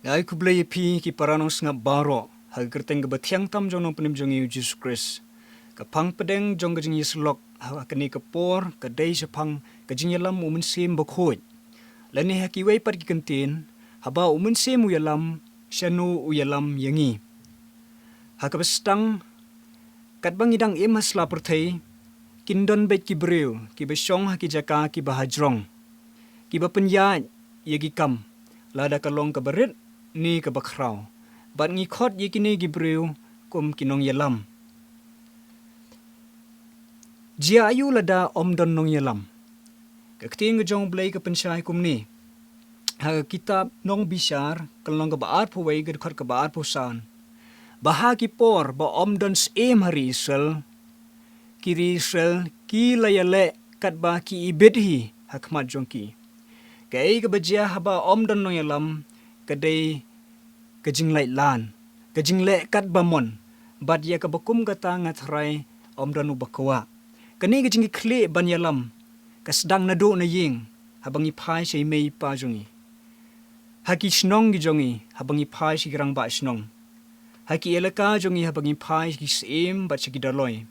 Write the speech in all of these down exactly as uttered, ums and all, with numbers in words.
Nga ai khublei ïa phi ki para nongsngap baroh ha ka kyrteng kaba thiang tam jong u Nongpynim jong ngi u Jisu Khrist. Ka phang pdeng jong ka jingïasyllok ha kane ka por ka dei shaphang ka jingïalam u Mynsiem Bakhuid. Lane ha kiwei pat ki kyntien, haba u Mynsiem u ïalam, shano u ïalam ïa ngi? Ha kaba sdang, katba ngi dang im ha sla pyrthei, kin don beit ki briew kiba shong ha ki jaka kiba hajrong, kiba pynïaid ïa ki kam, lada ka long kaba rit ne kaba khraw. Bad ngi khot ïa kine ki briew kum ki nongïalam. Jia aïu lada ym don nongïalam? Ka ktien ka jong u Blei ka pynshai kumne ha ka kitab Nongbishar, ka lynnong kaba arphew wei, ka dkhot kaba arphew san: Ba ha ki por ba ym don syiem ha ri Israel, ki ri Israel ki la ïaleh katba ki ibit hi ha khmat jong ki. Kaei kaba jia haba ym don nongïalam ka dei ka jinglait lan, ka jingleh katba mon, bad ïa kaba kum kata nga tharai ym don uba kwah. Kane ka jingkitkhlieh ban ïalam ka sdang naduh na ïing, haba ngi phai sha i mei i pa jong ngi. Ha ki shnong ki jong ngi, haba ngi phai sha ki rangbah shnong. Ha ki elaka jong ngi, haba ngi phai sha ki syiem bad sha ki dolloi.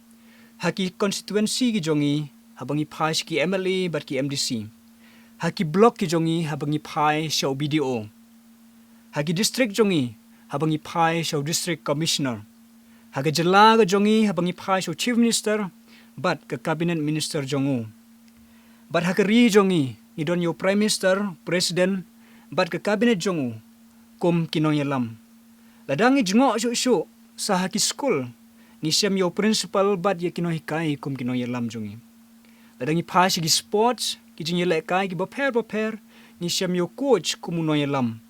Ha ki constituency ki jong ngi, haba ngi phai sha ki M L A bad ki M D C. Ha ki block ki jong ngi, haba ngi phai sha u B D O. Ha ki district jong ngi, haba ngi phai sha u District Commissioner. Ha ka jylla ka jong ngi, haba ngi phai sha u Chief Minister bad ka Cabinet Minister jong u. Bad ha ka ri jong ngi, ngi don ïa u Prime Minister, President bad ka Cabinet jong u kum ki nongïalam. Lada ngi jngoh shuh shuh sa ha ki skul, ngi shem ïa u principal bad ïa ki nonghikai kum ki nongïalam jong ngi. Lada ngi phai sha ki sports, ki jingïalehkai kiba pher ba pher, ngi shem ïa u coach kum u nongïalam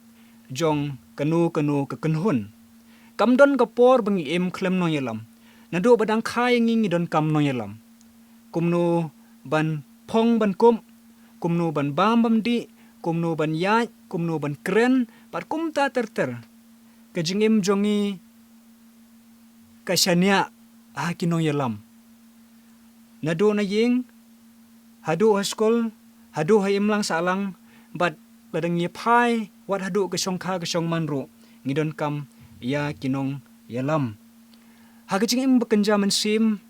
jong kano kano ka kynhun. Kam don ka por ba ngi im khlem nongïalam. Naduh ba dang kha ïa ngi ngi donkam nongïalam. Kumno ban phong ban kup, kumno ban bam bam dih, kumno ban ïaid, kumno ban kren, bad kumta ter ter. Ka jingim jong ngi ka shaniah ha ki nongïalam. Naduh na ïing, haduh ha skul, haduh ha imlang sahlang, bad lada ngi phai wat haduh ka shongkha ka shongman ruh, ngi donkam ïa ki nongïalam. Ha ka jingim ba kynja mynsiem,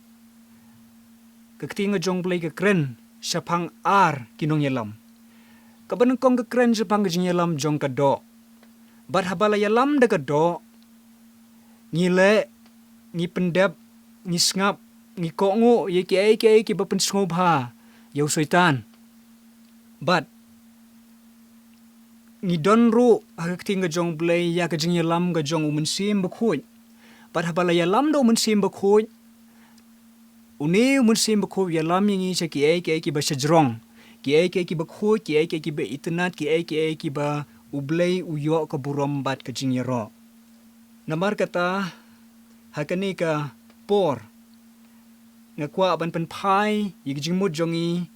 ka ktien ka jong u Blei ka kren shaphang ar ki nongïalam. Kaba nyngkong ka kren shaphang ka jingïalam jong ka doh. Bad haba la ïalam da ka doh, ngi leh, ngi pyndep, ngi sngap, ngi kohnguh ïa kiei kiei kiba pynsngewbha ïa u Soitan. Bad ngi don ruh ha ka ktien ka jong u Blei ïa ka jingïalam ka jong u Mynsiem Bakhuid. Bad haba la ïalam da u Mynsiem Bakhuid, une u Mynsiem Bakhuid u ïalam ïa ngi sha kiei kiei kiba shajrong, kiei kiei kiba khuid, kiei kiei kiba itynnad, kiei kiei kiba u Blei u ïoh ka burom bad ka jingïaroh. Namar kata, ha kane ka por, nga kwah ban pynphai ïa ka jingmut jong ngi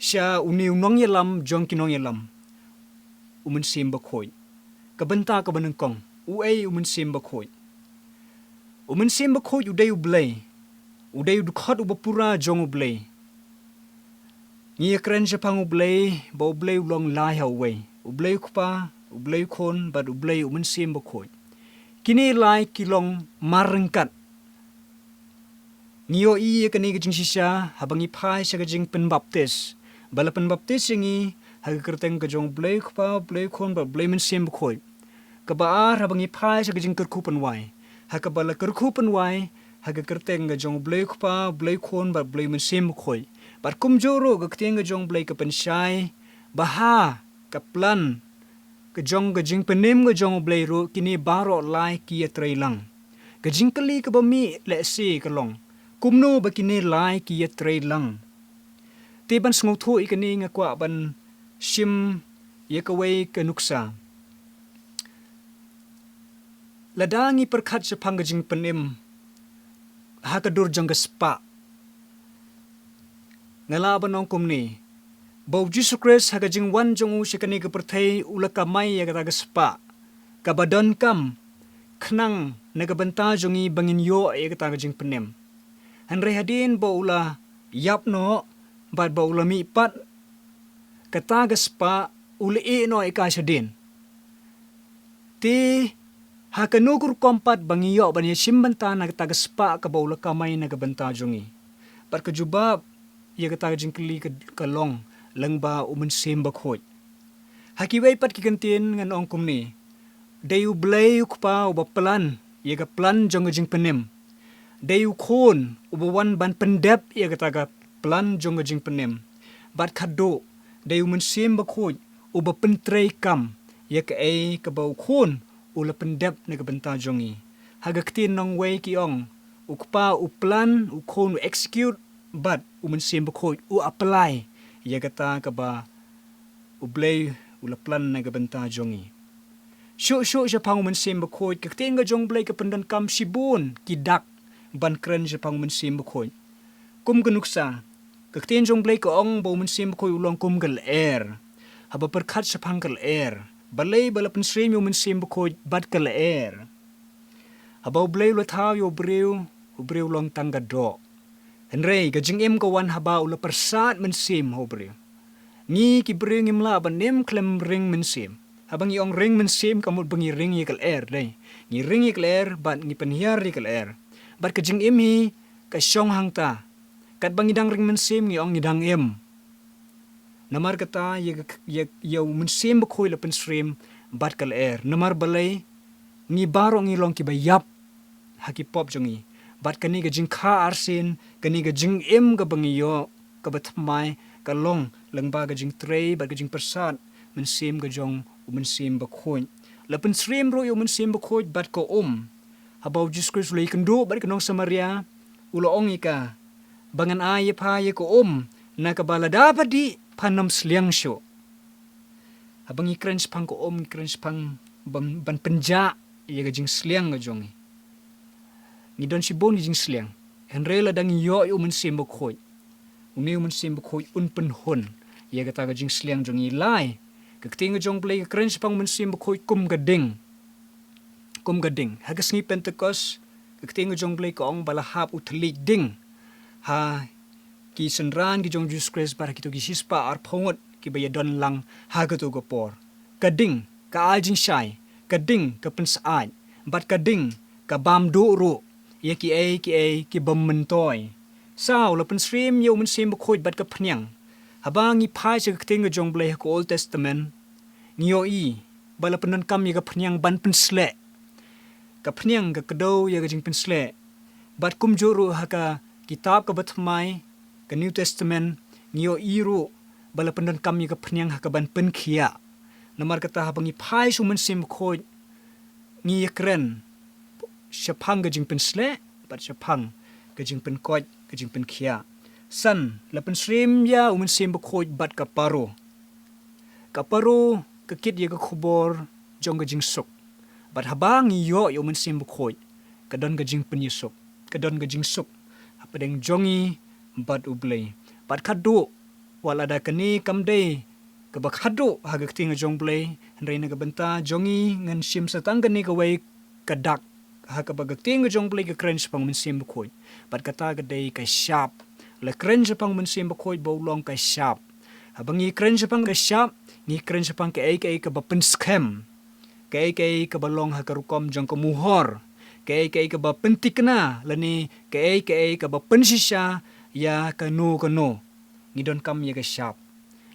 sha une u nongïalam jong ki nongïalam, u Mynsiem Bakhuid. Ka bynta kaba nyngkong, uei u Mynsiem Bakhuid? U Mynsiem Bakhuid u dei u Blei, u dei u dkhot uba pura jong u Blei. Ngi ïakren shaphang u Blei ba u Blei u long lai ha uwei, u Blei u Kpa, u Blei u Khun bad u Blei u Mynsiem Bakhuid. Kine lai ki long mar ryngkat. Ngi ïohi ïa kane ka jingshisha haba ngi phai sha ka jingpynbaptis. Ba la pynbaptis ïa ngi ha ka kyrteng ka jong u Blei u Kpa, u Blei u Khun bad u Blei u Mynsiem Bakhuid. Kaba ar, haba ngi phai sha ka jingkyrkhu pynwai. Ha kaba la kyrkhu pynwai ha ka kyrteng ka jong u Blei u Kpa, u Blei u Khun bad u Blei u Mynsiem Bakhuid. Bad kumjuh ruh ka ktien ka jong u Blei ka pynshai ba ha ka plan ka jong ka jingpynim ka jong u Blei ruh kine baroh lai ki ïatrei lang. Ka jingkylli kaba mih lehse ka long, kumno ba kine lai ki ïatrei lang? Te ban sngewthuh ïa kane nga kwah ban shim ïa kawei ka nuksa. Lada ngi pyrkhat shaphang ka jingpynim ha ka dur jong ka spah, nga lah ban ong kumne, ba u Jisu Khrist ha ka jingwan jong u sha kane ka pyrthei u la kamai ïa kata ka spah kaba donkam khnang na ka bynta jong ngi ba ngin ïoh ïa kata ka jingpynim. Hynrei hadien ba u la ïap noh bad ba u la mihpat, kata ka spah u la ïeh noh ïa ka shadien. Te ha kano ka rukom pat ba ngi ïoh ban ïashim bynta na kata ka spah kaba u la kamai na ka bynta jong ngi? Bad ka jubab ïa kata ka jingkylli ka, ka long lyngba U Mynsiem Bakhuid. Ha kiwei pat ki kyntien ngan ong kumne: Dei U Blei U Kpa uba plan ïa ka plan jong ka jingpynim. Dei U Khun uba wan ban pyndep ïa kata ka plan jong ka jingpynim. Bad khatduh, dei U Mynsiem Bakhuid uba pyntreikam ïa kaei kaba U Khun u la pyndep na ka bynta jong ngi. Ha ka ktien nongwei ki ong, U Kpa u plan, U Khun u execute, bad U Mynsiem Bakhuid u apply ïa kata kaba U Blei u la plan na ka bynta jong ngi. Shuh shuh shaphang U Mynsiem Bakhuid, ka ktien ka jong U Blei ka pyndonkam shibun ki dak ban kren shaphang U Mynsiem Bakhuid. Kum ka nuksa, ka ktien jong U Blei ka ong ba U Mynsiem Bakhuid u long kum ka lyer. Haba pyrkhat shaphang ka lyer, balei ba la pynsyriem ïa U Mynsiem Bakhuid bad ka lyer? Haba U Blei u la thaw ïa u briew, u briew u long tang ka doh. Hynrei ka jingim ka wan haba u la pyrsad mynsiem ha u briew. Ngi ki briew ngim lah ban im khlem ring mynsiem. Haba ngi ong ring mynsiem, ka mut ba ngi ring ïa ka lyer, dei. Ngi ring ïa ka lyer bad ngi pynhiar ïa ka lyer. Bad ka jingim hi ka shong hangta. Katba ngi dang ring mynsiem ngi ong ngi dang im. Namar kata ïa, ïa, ïa U Mynsiem Bakhuid la pynsyriem bad ka lyer. Namar balei? Ngi baroh ngi long kiba ïap ha ki pop jong ngi. Bad kane ka jingkha arsien, kane ka jingim kaba ngi ïoh kaba thymmai, ka long lyngba ka jingtrei bad ka jingpyrsad mynsiem ka jong U Mynsiem Bakhuid. La pynsyriem ruh ïa U Mynsiem Bakhuid bad ka um. Haba U Jisu Khrist u la ïakynduh bad ka nong Samaria, u la ong ïa ka ba ngan ai ïa pha ïa ka um, na kaba lada pha dih phan ym sliang shuh. Haba ngi kren shaphang ka um, ngi kren shaphang ban, ban pynjah ïa ka jingsliang ka jong ngi. Ngi don shibun ka jingsliang. Hynrei lada ngi ïoh ïa U Mynsiem Bakhuid, une U Mynsiem Bakhuid un pynhun ïa kata ka jingsliang jong ngi. Lai, ka ktien ka jong U Blei ka kren shaphang U Mynsiem Bakhuid kum ka ding. Kum ka ding. Ha ka sngi Pentekost, ka ktien ka jong U Blei ka ong ba la hap u thylliej ding ha ki synran ki jong U Jisu Khrist bad ha kito ki shispah arphew ngut kiba ïadon lang ha kato ka por. Ka ding, ka ai jingshai, ka ding, ka pynsyaid, bad ka ding, ka bam duh ruh ïa kiei kiei kiba myntoi. Sa u la pynsyriem ïa U Mynsiem Bakhuid bad ka phniang. Haba ngi phai sha ka ktien ka jong U Blei ha ka Old Testament, ngi ïohi ba la pyndonkam ïa ka phniang ban pynsleh. Ka phniang ka kdew ïa ka jingpynsleh. Bad kumjuh ruh ha ka kitab kaba thymmai, ka New Testament, ngi ïohi ruh ba la pyndonkam ïa ka phniang ha kaban pynkhiah. Namar kata haba ngi phai sha U Mynsiem Bakhuid, ngi ïakren shaphang ka jingpynsleh bad shaphang ka jingpynkoit, ka jingpynkhiah. San, la pynsyriem ïa U Mynsiem Bakhuid bad ka paro. Ka paro ka kit ïa ka khubor jong ka jingsuk. Bad haba ngi ïoh ïa U Mynsiem Bakhuid, ka don ka jingpynïasuk, ka don ka jingsuk hapdeng jong ngi bad U Blei. Bad khatduh, wat lada kane kam dei kaba khatduh ha ka ktien ka jong U Blei, hynrei na ka bynta jong ngi ngan shim sa tang kane kawei ka dak ha kaba ka ktien ka jong U Blei ka kren shaphang U Mynsiem Bakhuid. Bad kata ka dei ka shap. La kren shaphang U Mynsiem Bakhuid ba u long ka shap. Haba ngi kren shaphang ka shap, ngi kren shaphang kaei kaei kaba pynskhem, kaei kaei kaba long ha ka rukom jong ka muhor, kaei kaei kaba pynthikna, lane kaei kaei kaba pynshisha ïa kano kano. Ngi donkam ïa ka shap.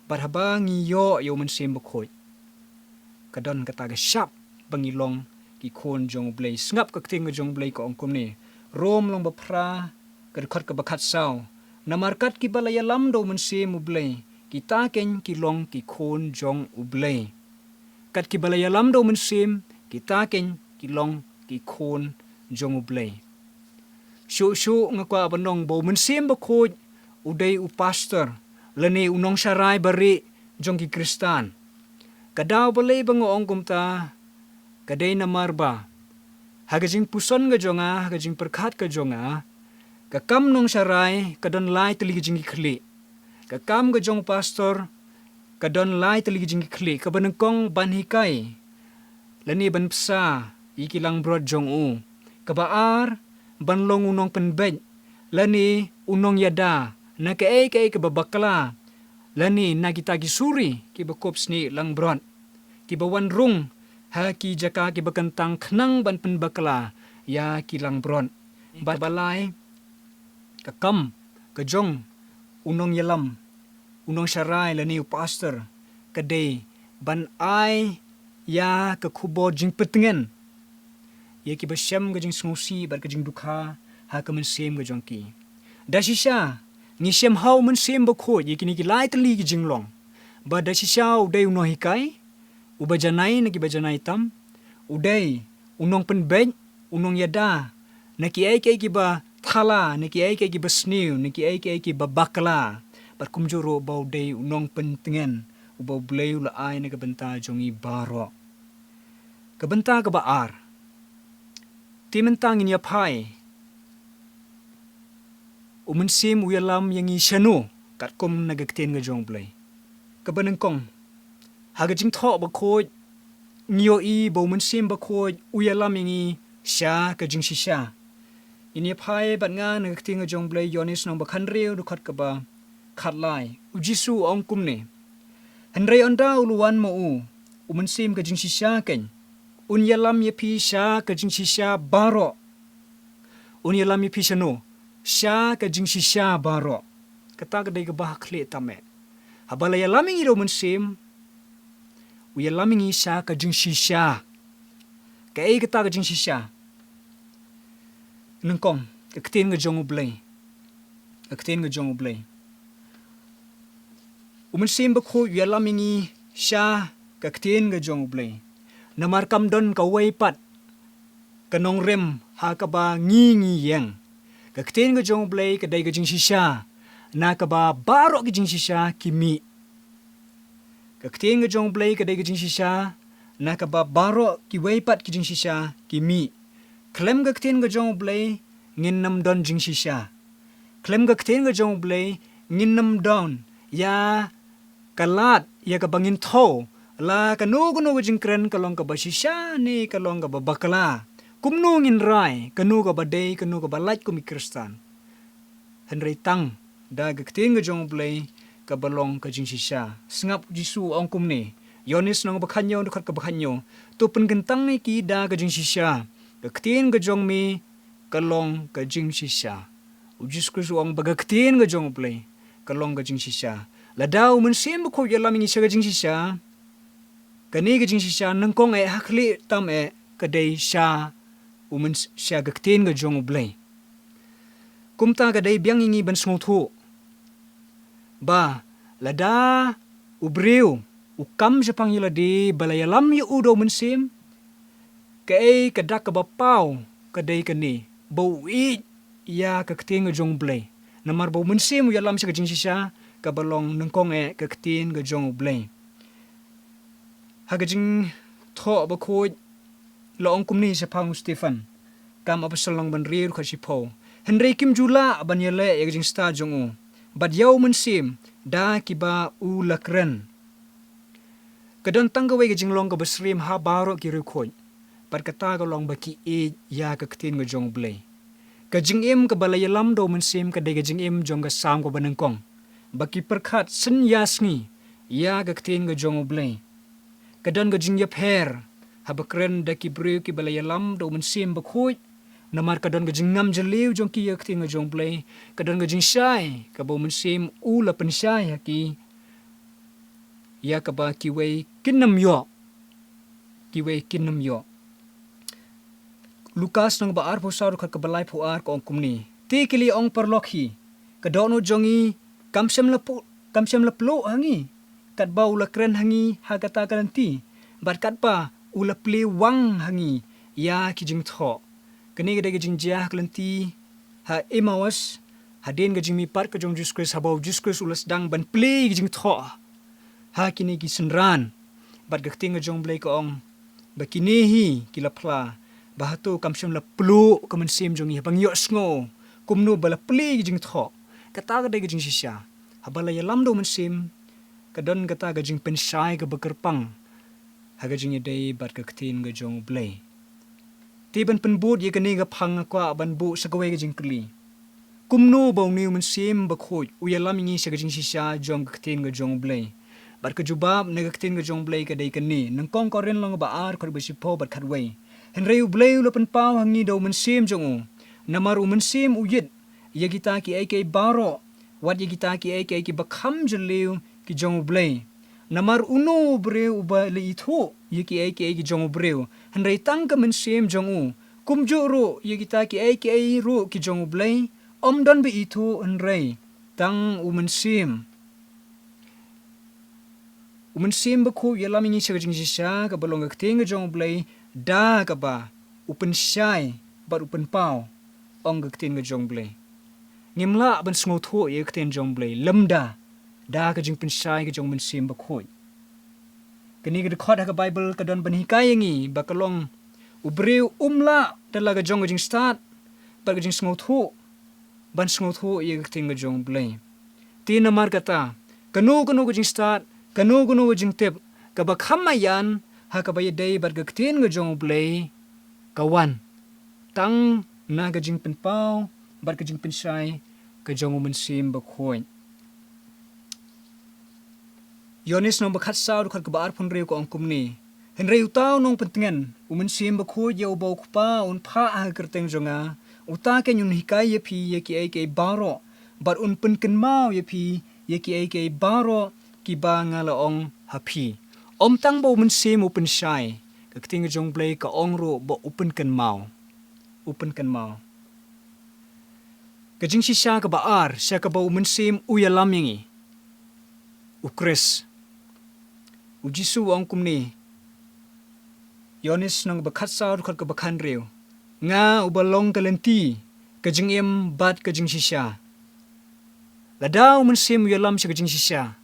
Bad haba ngi ïoh ïa U Mynsiem Bakhuid, ka don kata ka shap ba ngi long ki khun jong U Blei. Sngap ka ktien ka jong U Blei ka ong kumne. Rom lyngba phra, ka dkhot kaba khatsaw. Namar kat kiba la ïalam da U Mynsiem U Blei, kita keiñ ki long ki khun jong U Blei. Kat kiba la ïalam da U Mynsiem, kita keiñ ki long ki khun jong U Blei. Shuh shuh nga kwah ban ong ba U Mynsiem Bakhuid u dei u pastor lane u nongsharai barieh jong ki Khristan. Ka daw balei ba nga ong kumta, ka dei namar ba ha ka jingpuson ka jong nga, ha ka jingpyrkhat ka jong nga, ka kam nongsharai ka don lai tylli ki jingkitkhlieh. Ka kam ka jong pastor ka don lai tylli ki jingkitkhlieh, kaba nyngkong ban hikai lane ban bsa ïa ki langbrot jong u. Kaba ar, ban long u nongpynbeit lane u nongïada na kaei kaei kaba bakla lane na kita ki suri kiba kup snieh langbrot, kiba wan rung ha ki jaka kiba kyntang khnang ban pynbakla ïa ki langbrot. Bad kaba lai, ka kam ka jong u nongïalam, u nongsharai lane u pastor, ka dei ban ai ïa ka khubor jingpyntngen ïa kiba shem ka jingsngewsih bad ka jingdukha ha ka mynsiem ka jong ki. Da shisha ngi shem ha u Mynsiem Bakhuid ïa kine ki lai tylli ki jinglong, ba da shisha u dei u nonghikai, uba janai na kiba janai tam, u dei u nongpynbeit, u nongïada na kiei kiei kiba thala, na kiei kiei kiba sniew, na kiei kiei kiba bakla, bad kumjuh ruh ba u dei u nongpyntngen uba U Blei u la ai na ka bynta jong ngi baroh. Ka bynta kaba ar, te mynta ngin ïa phai, u Mynsiem u ïalam ïa ngi shano katkum na ka Ktien ka jong U Blei? Kaba nyngkong, ha ka Jingthoh Bakhuid ngi ïohi ba u Mynsiem Bakhuid u ïalam ïa ngi sha ka jingshisha. Ngin ïa phai bad nga na ka Ktien ka jong U Blei, Ïoannis lynnong ba khathynriew dkhot kaba khatlai. U Jisu u ong kumne: Hynrei ynda u la wan ma u, u Mynsiem ka jingshisha keiñ, un ïalam ïa phi sha ka jingshisha baroh. Un ïalam ïa phi shano? Sha ka jingshisha baroh. Kata ka dei kaba ha khlieh tam eh. Haba la ïalam ïa ngi da u Mynsiem, u ïalam ïa ngi sha ka jingshisha. Kaei kata ka jingshisha? Nyngkong, ka Ktien ka jong U Blei. Ka Ktien ka jong U Blei. U Mynsiem Bakhuid u ïalam ïa ngi sha ka Ktien ka jong U Blei. Namar kam don kawei pat ka nongrim ha kaba ngi ngi ïeng. Ka Ktien ka jong U Blei ka dei ka jingshisha na kaba baroh ki jingshisha ki mih. Ka Ktien ka jong U Blei ka dei ka jingshisha na kaba baroh kiwei pat ki jingshisha ki mih. Khlem ka Ktien ka jong U Blei ngin ym don jingshisha. Khlem ka Ktien ka jong U Blei ngin ym don ïa ka lad ïa kaba ngin thew la kano kano ka jingkren ka long kaba shisha ne ka long kaba bakla. Kumno ngin rai kano kaba dei, kano kaba lait kum ki Khristan? Hynrei tang da ka Ktien ka jong U Blei kaba long ka jingshisha. Sngap, Jisu u ong kumne, Ïoannis lynnong ba khathynñiew dkhot kaba khathynñiew: To pynkyntang ïa ki da ka jingshisha. Ka ktien ka jong me ka long ka jingshisha. U Jisu Khrist u ong ba ka Ktien ka jong U Blei ka long ka jingshisha. Lada u Mynsiem Bakhuid u ïalam ïa ngi sha ka jingshisha, kane ka jingshisha nyngkong eh, ha khlieh tam eh, ka dei sha u Myns-, sha ka Ktien ka jong U Blei. Kumta ka dei biang ïa ngi ban sngewthuh ba lada u briew u kam shaphang ïa lade ba la ïalam ïa u da u Mynsiem, kaei ka dak kaba paw ka dei kane, ba u ïeit ïa ka Ktien ka jong U Blei. Namar ba u Mynsiem u ïalam sha ka jingshisha kaba long nyngkong eh ka Ktien ka jong U Blei. Ha ka Jingthoh Bakhuid la ong kumne shaphang u Stephen, Kam Apostol lynnong ba hynriew dkhot shiphew: Hynrei kim ju lah ban ïaleh ïa ka jingstad jong u bad ïa u Mynsiem da kiba u la kren. Ka don tang kawei ka jinglong kaba syriem ha baroh ki riewkhuid, bad kata ka long ba ki ïeit ïa ka Ktien ka jong U Blei. Ka jingim kaba la ïalam da u Mynsiem ka dei ka jingim jong ka Salm kaba nyngkong, ba ki pyrkhat sien ïa sngi ïa ka Ktien ka jong U Blei. Ka don ka jingïapher haba kren da ki briew kiba la ïalam da u Mynsiem Bakhuid, namar ka don ka jingngam jylliew jong ki ïa ka Ktien ka jong U Blei. Ka don ka jingshai kaba u Mynsiem u la pynshai ha ki, ïa kaba kiwei kin ym ïoh, kiwei kin ym ïoh. Lukas lynnong ba arphew saw dkhot kaba laiphew ar ka ong kumne: Te ki la ong paralok hi, ka dohnud jong ngi kam shym la pu-, kam shym la pluh ha ngi, katba u la kren ha ngi ha kata ka lynti, bad katba u la plie wang ha ngi ïa ki jingthoh. Kane ka dei ka jingjia ha ka lynti ha Emmaus, hadien ka jingmihpat ka jong u Jisu Khrist, haba u Jisu Khrist u la sdang ban plie ïa ki jingthoh ha kine ki synran. Bad ka Ktien ka jong U Blei ka ong ba kine hi ki la phla ba hato kam shym la pluh ka mynsiem jong ngi haba ngi ïohsngew kumno ba la plie ïa ki jingthoh. Kata ka dei ka jingshisha. Haba la ïalam da u Mynsiem, ka don kata ka jingpynshai kaba kyrpang ha ka jingïadei bad ka Ktien ka jong U Blei. Te ban pynbud ïa kane ka phang, nga kwah ban buh sa kawei ka jingkylli: Kumno ba une u Mynsiem Bakhuid u ïalam ïa ngi sha ka jingshisha jong ka Ktien ka jong U Blei? Bad ka jubab na ka ktien ka jong U Blei ka dei kane, Nyngkong Korinth lynnong ba ar, khat ba shiphew bad khatwei. Hynrei U Blei u la pynpaw ha ngi da u Mynsiem jong u, namar u Mynsiem u ïit ïa kita kiei kiei baroh, wat ïa kita kiei kiei kiba kham jylliew ki jong U Blei. Namar uno u briew uba la ithuh ïa kiei kiei ki jong u briew, hynrei tang ka Mynsiem jong u. Kumjuh ruh ïa kita kiei kiei ruh ki jong U Blei, ym don ba ithuh, hynrei tang u Mynsiem. U Mynsiem Bakhuid u ïalam ïa ngi sha ka jingshisha kaba long ka ktien ka jong U Blei, da kaba u pynshai bad u pynpaw, ong ka ktien ka jong U Blei. Ngim lah ban sngewthuh ïa ka ktien jong U Blei lymda da ka jingpynshai ka jong u Mynsiem Bakhuid. Kane ka dkhot ha ka Baibl ka don ban hikai ïa ngi ba ka long, u briew um lah da la ka jong ka jingstad bad ka jingsngewthuh ban sngewthuh ïa ka ktien ka jong U Blei. Te namar kata, kano kano ka jingstad, kano kano ka jingtip kaba kham maïan ha kaba ïadei bad ka ktien ka jong U Blei, ka wan tang na ka jingpynpaw bad ka jingpynshai ka jong u Mynsiem Bakhuid. Ïoannis lynnong ba khatsaw, dkhot kaba arphew hynriew ka ong kumne: Hynrei uta u nongpyntngen, u Mynsiem Bakhuid, ïa uba u Kpa un phah ha ka kyrteng jong nga, uta keiñ un hikai ïa phi ïa kiei kiei baroh, bad un pynkynmaw ïa phi ïa kiei kiei baroh kiba nga la ong ha phi. Ym tang ba u Mynsiem u pynshai, ka ktien ka jong U Blei ka ong ruh ba u pynkynmaw. U pynkynmaw. Ka jingshisha kaba ar sha kaba u Mynsiem u ïalam ïa ngi, u Khrist. U Jisu u ong kumne, Ïoannis lynnong ba khatsaw, dkhot kaba khathynriew: Nga uba long ka lynti, ka jingim bad ka jingshisha. Lada u Mynsiem u ïalam sha ka jingshisha,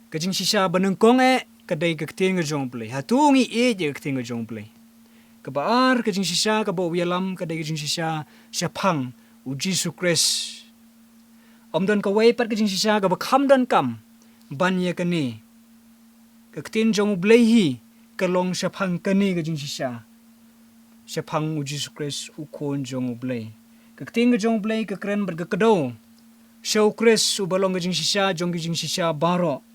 ka jingshisha ba nyngkong eh ka dei ka ktien ka jong U Blei. Hato ngi ïeit ïa ka ktien ka jong U Blei? Kaba ar, ka jingshisha kaba u ïalam ka dei ka jingshisha shaphang u Jisu Khrist. Ym don kawei pat ka jingshisha kaba kham donkam ban ïa kane. Ka ktien jong U Blei hi ka long shaphang kane ka jingshisha, shaphang u Jisu Khrist, u Khun jong U Blei. Ka ktien ka jong U Blei ka kren bad ka kdew sha u Khrist uba long ka jingshisha jong ki jingshisha baroh.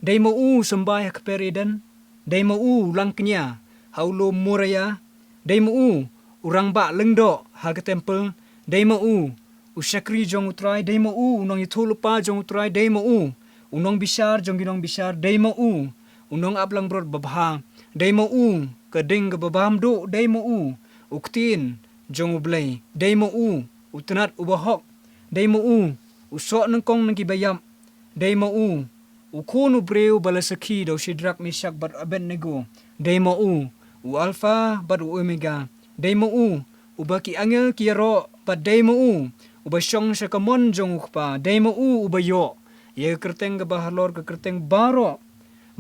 Dei ma u u symbai ha kper Eden? Dei ma u u langkñia ha u lum Moria? Dei ma u u rangbah lyngdoh ha ka templ? Dei ma u u shakri jong U Trai? Dei ma u u nongïathuhlypa jong U Trai? Dei ma u u nongbishar jong ki nongbishar? Dei ma u u nongap langbrot babha? Dei ma u ka ding kaba bam duh? Dei ma u u Ktien jong U Blei? Dei ma u u tnat uba hok? Dei ma u u soh nyngkong na kiba ïap? Dei ma u u Khun u briew ba la sakhi da u Shadrak, Meshak bad Abednego? Dei ma u u Alpha bad u Omega? Dei ma u uba ki angel ki ïaroh? Bad dei ma u uba shong sha kamon jong U Kpa? Dei ma u uba ïoh ïa ka kyrteng kaba halor ka kyrteng baroh,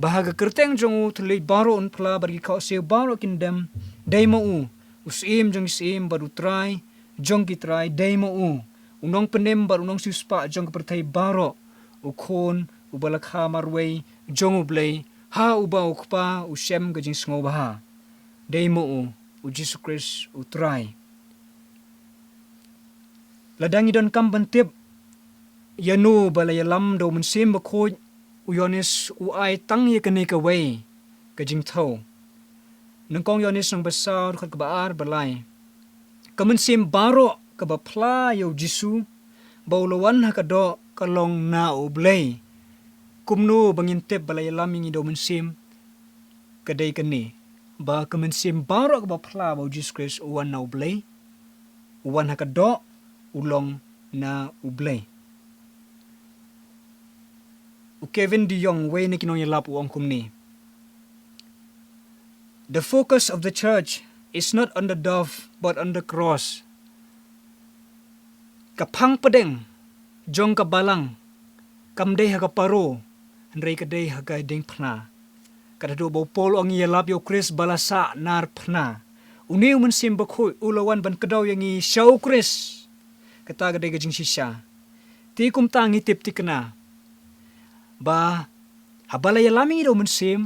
ba ha ka kyrteng jong u thylliej baroh un phla bad ki khohsiew baroh kin dem? Dei ma u u Syiem jong ki syiem bad u Trai jong ki trai? Dei ma u u Nongpynim bad u Nongsiewspah jong ka pyrthei baroh, u Khun uba la kha marwei jong U Blei, ha uba U Kpa u shem ka jingsngewbha? Dei ma u u Jisu Khrist, u Trai? Lada ngi donkam ban tip ïano ba la ïalam da u Mynsiem Bakhuid, u Ïoannis u ai tang ïa kane kawei ka jingthew. Nyngkong Ïoannis lynnong ba saw, dkhot kaba ar bad lai: Ka mynsiem baroh kaba phla ïa u Jisu ba u la wan ha ka doh ka long na U Blei. Kumno ba ngin tip ba la ïalam ïa ngi da u Mynsiem? Ka dei kane, ba ka mynsiem baroh kaba phla ba u Jisu Khrist u wan na U Blei, u wan ha ka doh, u long na U Blei. U Kevin de Jong, uwei na ki nongïalap, u ong kumne: The focus of the church is not on the dove but on the cross. Ka phang pdeng jong ka balang kam dei ha ka paro, hynrei ka dei ha ka diengphna. Kata haduh ba u Paul u ong, ngi ïalap ïa u Khrist ba la sah nar phna. Une u Mynsiem Bakhuid u la wan ban kdew ïa ngi sha u Khrist. Kata ka dei ka jingshisha. Te kumta ngi tip thikna ba haba la ïalam ïa ngi da u Mynsiem,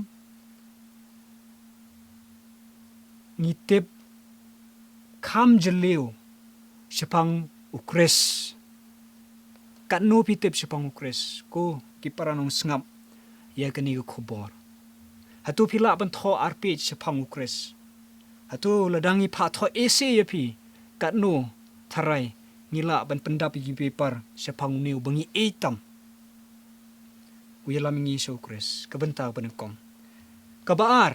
ngi tip kham jylliew shaphang u Khrist. Katno phi tip shaphang u Khrist, ko ki para nongsngap? ïa kane ka khubor. Hato phi lah ban thoh arpeit shaphang u Khrist? Hato lada ngi phah thoh ese ïa phi, katno tharai ngi lah ban pyndap ïa ki paper shaphang une uba ngi ïeit tam? U ïalam ïa ngi sha u Khrist, ka bynta ba nyngkong. Kaba ar,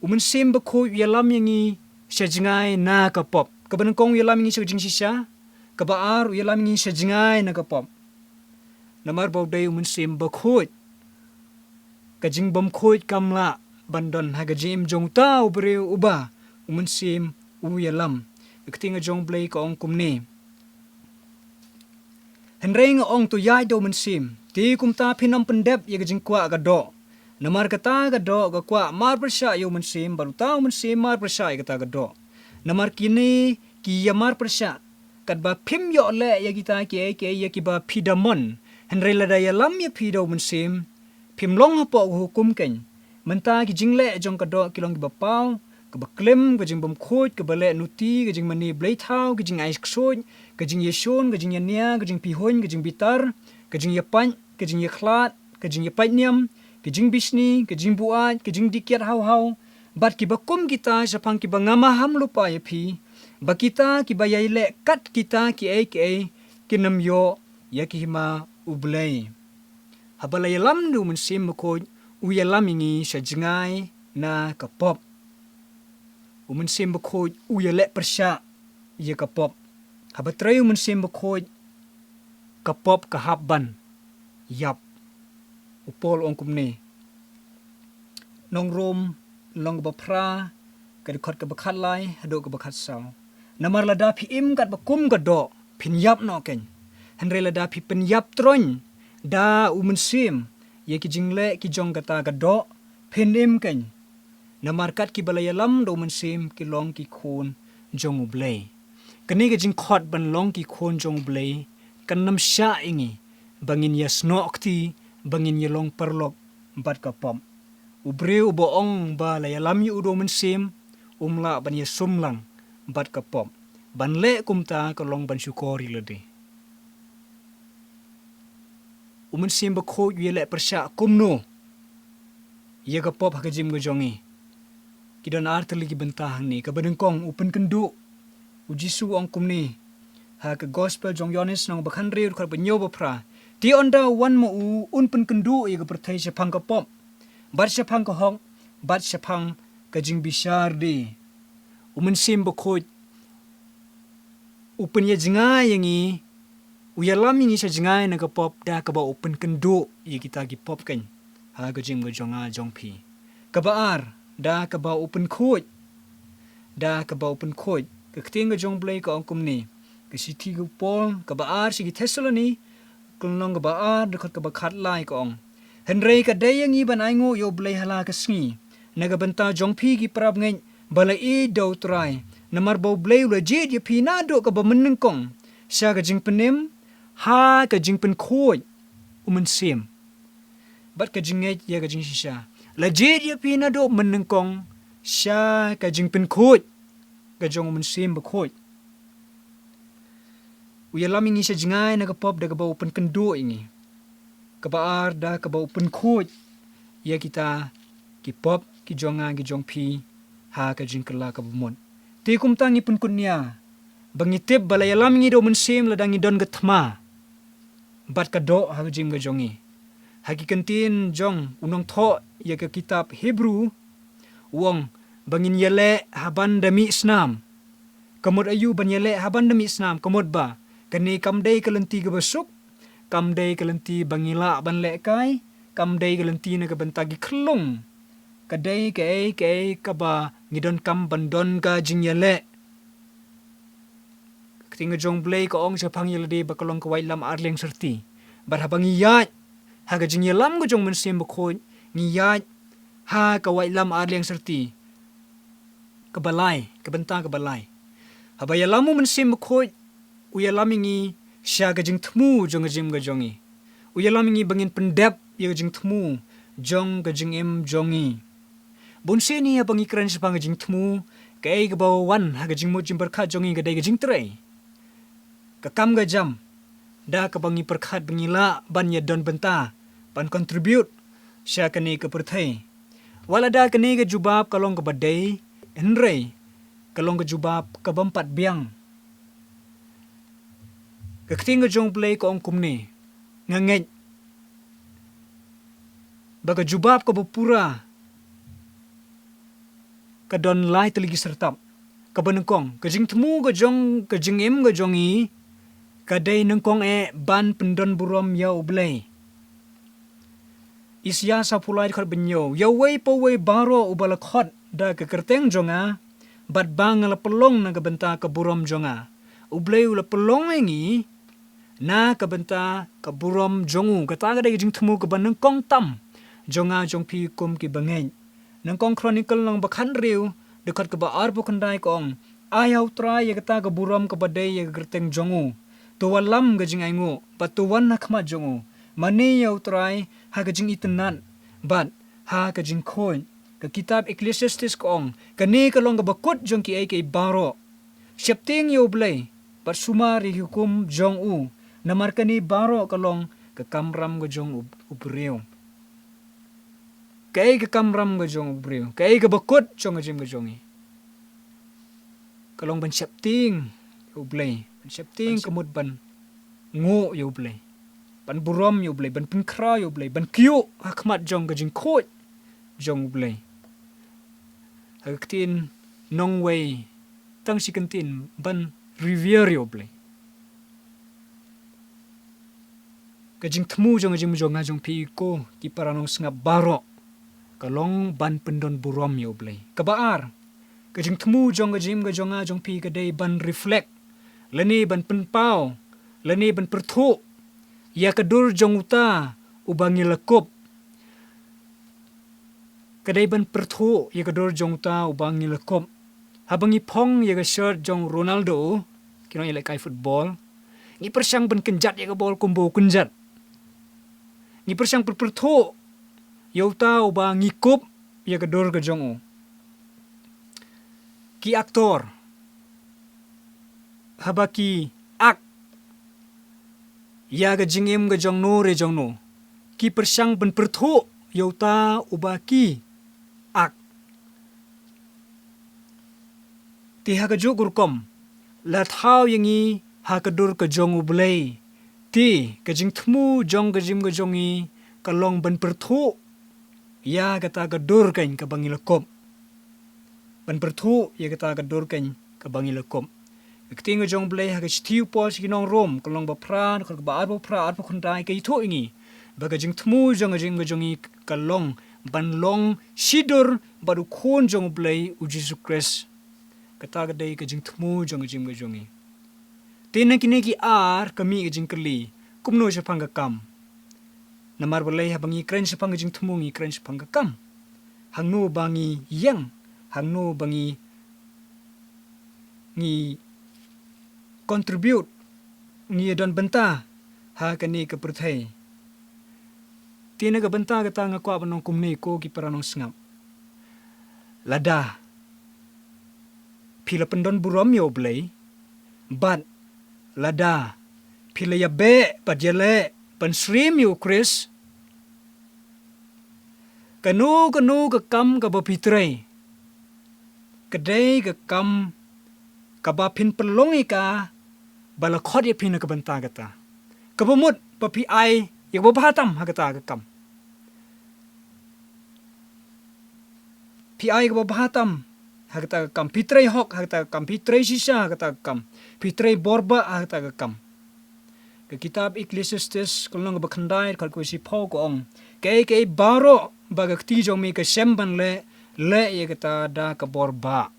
u Mynsiem Bakhuid u ïalam ïa ngi sha jngai na ka pop. Kaba nyngkong u ïalam ïa ngi sha ka jingshisha. Kaba ar u ïalam ïa ngi sha jngai na ka pop. Namar ba u dei u Mynsiem Bakhuid, ka jingbymkhuid kam lah ban don ha ka jingim jong uta u briew uba u Mynsiem u ïalam. Ka ktien ka jong u Blei ka ong kumne. Hynrei nga ong, to ïaid da u Mynsiem, te kumta phin ym pyndep ïa ka jingkwah ka doh. Namar kata ka doh ka kwah marpyrshah ïa u Mynsiem, bad uta u Mynsiem marpyrshah ïa kata ka doh. Namar kine ki ïa marpyrshah, katba phim ïoh leh ïa kita kiei kiei ïa kiba phi da mon. Hynrei lada ïalam ïa phi da u Mynsiem, phim long hapoh ka hukum keiñ. Mynta ki jingleh jong ka doh ki long kiba paw, kaba klim, ka jingbymkhuid, kaba leh nuti, ka jingmane bleithaw, ka jingai ksuid, ka jingïashun, ka jingïania, ka jingpihuiñ, ka jingbitar, ka jingïapait, ka jingïakhlad, ka jingïapaitniam, ka jingbishni, ka jingbuaid, ka jingdih kiad haw haw. Bad kiba kum kita shaphang kiba nga maham lypa ïa phi, ba kita kiba ïai leh kat kita kiei kiei kin ym ïoh ïa ka hima U Blei. Haba la ïalam da u Mynsiem Bakhuid, u ïalam ïa ngi sha jngai na ka pop. U Mynsiem Bakhuid u ïaleh pyrshah ïa ka pop. Haba trei u Mynsiem Bakhuid, ka pop ka hap ban ïap. U Paul u ong kumne. Nong Rom, lynnong kaba phra, ka dkhot kaba khatlai haduh kaba khatsaw. Namar lada phi im katba kum ka doh, phin ïap noh keiñ. Hynrei lada phi pynïap troiñ da u Mynsiem ïa ki jingleh ki jong kata ka doh, phin im keiñ. Namar kat kiba la ïalam da u Mynsiem ki long ki khun jong U Blei. Kane ka jingkhot ban long ki khun jong U Blei kan ym shah ïa ngi ba ngin ïasnoh kti, ba ngin ïalong paralok bad ka pop. U briew uba ong ba la ïalam ïa u da u Mynsiem, um lah ban ïasumlang bad ka pop. Ban leh kumta ka long ban shukor ïa lade. U Mynsiem Bakhuid u ïaleh pyrshah kumno ïa ka pop ha ka jingim ka jong ngi? Ki don ar tylli ki bynta hangne. Kaba nyngkong, u pynkynduh. U Jisu u ong kumne ha ka Gospel jong Ïoannis lynnong ba khathynriew dkhot ba hynñiew ba phra. Te ynda u wan ma u, un pynkynduh ïa ka pyrthei shaphang ka pop, bad shaphang ka hok, bad shaphang ka jingbishar de. U Mynsiem Bakhuid u pynïajngai ïa ngi, u ïalam ïa ngi sha jngai na ka pop da kaba u pynkynduh ïa kita ki pop keiñ ha ka jingim ka jong nga jong phi. Kaba ar, da kaba u pynkhuid. Da kaba u pynkhuid. Ka ktien ka jong U Blei ka ong kumne. Ka shithi ka u Paul kaba ar sha ki Thessaloni, ka lynnong kaba ar, dkhot kaba khatlai ka ong. Hynrei ka dei ïa ngi ban ainguh ïa U Blei ha la ka sngi na ka bynta jong phi ki para bangeit ba la ïeit da U Trai, namar ba U Blei u la jied ïa phi naduh kaba mynnyngkong sha ka jingpynim ha ka jingpynkhuid u Mynsiem. Bad ka jingngeit ïa ka jingshisha. La jied ïa phi naduh mynnyngkong sha ka jingpynkhuid ka jong u Mynsiem Bakhuid. U ïalam ïa ngi sha jngai na ka pop da kaba u pynkynduh ïa ngi. Kaba ar, da kaba u pynkhuid ïa kita ki pop ki jong nga ki jong phi ha ka jingkylla kaba mut. Te kumta ngi pynkut nia ba ngi tip ba la ïalam ïa ngi da u Mynsiem lada ngi don ka thma bad ka doh ha ka jingim ka jong ngi. Ha ki kyntien jong u nongthoh ïa ka kitab Hebru, u ong ba ngin ïaleh ha ban da mih snam. Ka mut aïu ban ïaleh ha ban da mih snam? Ka mut ba kane kam dei ka lynti kaba suk, kam dei ka lynti ba ngi lah ban lehkai, kam dei ka lynti na ka bynta ki khyllung. Ka dei kaei kaei kaba ngi donkam ban don ka jingïaleh. Ka ktien ka jong U Blei ka ong shaphang ïa lade ba ka long ka waitlam arliang syrti. Bad haba ngi ïaid ha ka jingïalam ka jong u Mynsiem Bakhuid, ngi ïaid ha ka waitlam arliang syrti. Kaba lai, ka bynta kaba lai. Haba ïalam u Mynsiem Bakhuid, u ïalam ïa ngi sha ka jingthmu jong ka jingim ka jong ngi. U ïalam ïa ngi ba ngin pyndep ïa ka jingthmu jong ka jingim jong ngi. Bun sien hi haba ngi kren shaphang ka jingthmu, kaei kaba wan ha ka jingmut jingpyrkhat jong ngi ka dei ka jingtrei. Ka kam ka jam, da kaba ngi pyrkhat ba ngi lah ban ïadon bynta ban contribute sha kane ka pyrthei. Wat lada kane ka jubab ka long kaba dei, hynrei ka long ka jubab ka bym pat biang. Ka ktien ka jong U Blei ka ong kumne, nga ngeit ba ka jubab kaba pura ka don lai tylli ki syrtap. Kaba nyngkong, ka jingthmu ka jong, ka jingim ka jong ngi ka dei nyngkong eh ban pyndon burom ïa U Blei. Isaïah saphew lai dkhot ba hynñiew, ïa uwei pa uwei baroh uba la khot da ka kyrteng jong nga, bad ba nga la pynlong na ka bynta ka burom jong nga, U Blei u la pynlong ïa ngi na ka bynta ka burom jong u. Kata ka dei ka jingthmu kaba nyngkong tam jong nga jong phi kum ki bangeit. Nyngkong Chronicle lynnong ba khathynriew dkhot kaba arphew khyndai ka ong, ai ha U Trai ïa kata ka burom kaba dei ïa ka kyrteng jong u. To wallam ka jingainguh bad to wan ha khmat jong u. Mane ïa U Trai ha ka jingitynnad bad ha ka jingkhuid. Ka kitab Ecclesiastes ka ong, kane ka long kaba kut jong kiei kiei baroh. Sheptieng ïa U Blei bad sumar ïa ki hukum jong u, namar kane baroh ka long ka kamram ka jong u, u briew. Kaei ka kamram ka jong u briew? Kaei kaba kut jong ka jingim ka jong ngi? Ka long ban sheptieng ïa U Blei, ban sheptieng, ka mut ban nguh ïa U Blei, ban burom ïa U Blei, ban pynkhraw ïa U Blei, ban kyiuh ha khmat jong ka jingkhuid jong U Blei. Ha ka ktien nongwei, tang shi kyntien, ban revere ïa U Blei. Ka jingthmu jong ka jingim jong nga jong phi ko ki para nongsngap baroh ka long ban pyndon burom ïa U Blei. Kaba ar, ka jingthmu jong ka jingim ka jong nga jong phi ka dei ban reflect lane ban pynpaw lane ban pyrthuh ïa ka dur jong uta uba ngi la kup. Ka dei ban pyrthuh ïa ka dur jong uta uba ngi la kup. Haba ngi phong ïa ka shirt jong Ronaldo, ki nongïalehkai football, ngi pyrshang ban kynjat ïa ka bol kumba u kynjat. Ngi pyrshang pyrthuh ïa uta uba ngi kup ïa ka dur ka jong u. Ki aktor, haba ki act ïa ka jingim ka jong no re jong no, ki pyrshang ban pyrthuh ïa uta uba ki act. Te ha kajuh ka rukom, la thaw ïa ngi ha ka dur ka jong U Blei. Te ka jingthmu jong ka jingim ka jong ngi ka long ban pyrthuh ïa kata ka dur keiñ kaba ngi la kup. Ban pyrthuh ïa kata ka dur keiñ kaba ngi la kup. Ka ktien ka jong U Blei ha ka shithi u Paul sha ki nong Rom, ka lynnong ba phra, dkhot kaba arphew phra, arphew khyndai, ka ïathuh ïa ngi ba ka jingthmu jong ka jingim ka jong ngi ka long ban long shidur bad u Khun jong U Blei, u Jisu Khrist. Kata ka dei ka jingthmu jong ka jingim ka jong ngi. Te na kine ki ar ka mih ka jingkylli, kumno shaphang ka kam? Namar balei haba ngi kren shaphang ka jingthmu ngi kren shaphang ka kam? Hangno ba ngi ïeng, hangno ba ngi, ngi contribute, ngi ïa don bynta ha kane ka pyrthei? Te na ka bynta kata nga kwah ban ong kumne ko ki para nongsngap. Lada phi la pyndon burom ïa U Blei, bad lada phi la ïabeh bad ïaleh ban shim ïa U Khrist, kano kano ka kam kaba phi trei, ka dei ka kam kaba phin pynlong ïa ka ba la khot ïa phi na ka bynta kata. Kaba mut ba phi ai ïa kaba bha tam ha kata ka kam. Phi ai kaba bha tam ha kata ka kam. Phi trei hok ha kata ka kam. Phi trei shisha ha kata ka kam. Phi trei bor bah ha kata ka kam. Ka kitab Ecclesiastes ka lynnong kaba khyndai, dkhot kaba shiphew ka ong, kaei kaei baroh ba ka kti jong me ka shem ban leh, leh ïa kata da ka bor bah.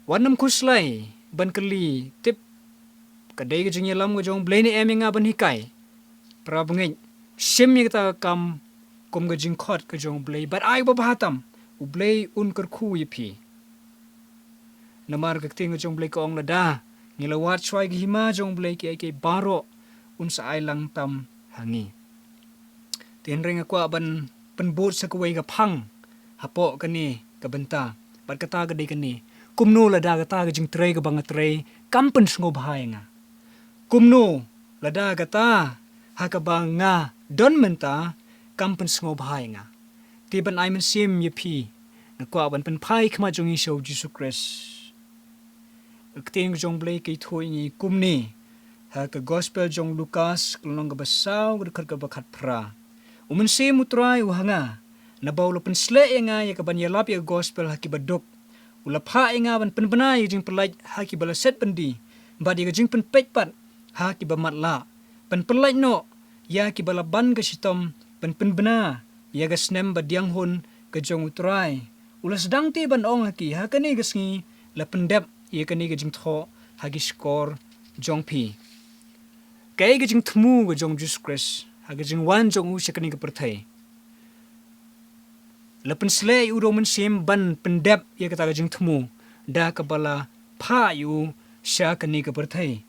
Wat nym khuslai ban kylli, tip ka dei ka jingïalam ka jong U Blei ne em ïa nga ban hikai. Para bangeit, shim ïa kata ka kam kum ka jingkhot ka jong U Blei bad ai ba bha tam, U Blei un kyrkhu ïa phi. Namar ka ktien ka jong U Blei ka ong, lada ngi la wad shuwa ïa ka hima jong U Blei, kiei kiei baroh un sa ai lang tam ha ngi. Te hynrei nga kwah ban pynbud sa kawei ka phang hapoh kane ka bynta. Bad kata ka dei kane, kumno lada kata ka jingtrei kaba nga trei kam pynsngewbha ïa nga? Kumno lada kata ha kaba nga don mynta kam pynsngewbha ïa nga. Te ban ai mynsiem ïa phi, nga kwah ban pynphai khmat jong ngi sha u Jisu Khrist. Ka ktien jong u Blei ka ïathuh ïa ngi kumne ha ka gospel jong u Lukas, ka lynnong kaba saw, ka dkhot kaba khatphra. U Mynsiem u Trai u ha nga, naba u la pynsleh ïa nga ïa kaban ïalap ïa ka gospel ha kiba duk. U la phah ïa nga ban pynbna ïa ka jingpyllait ha kiba la set byndi, bad ïa ka jingpynpeit pat ha kiba matlah. Pynpyllait noh ïa kiba la ban ka shitom, ban pynbna ïa ka snem ba diang hun ka jong u Trai. U la sdang te ban ong ha ki, ha kane ka sngi la pyndep ïa kane ka jingthoh ha ki shkor jong phi. Kaei ka jingthmu ka jong u Jisu Khrist ha ka jingwan jong u sha kane ka pyrthei? La pynsleh ïa u da u Mynsiem ban pyndep ïa kata ka jingthmu da kaba la phah ïa u sha kane ka pyrthei.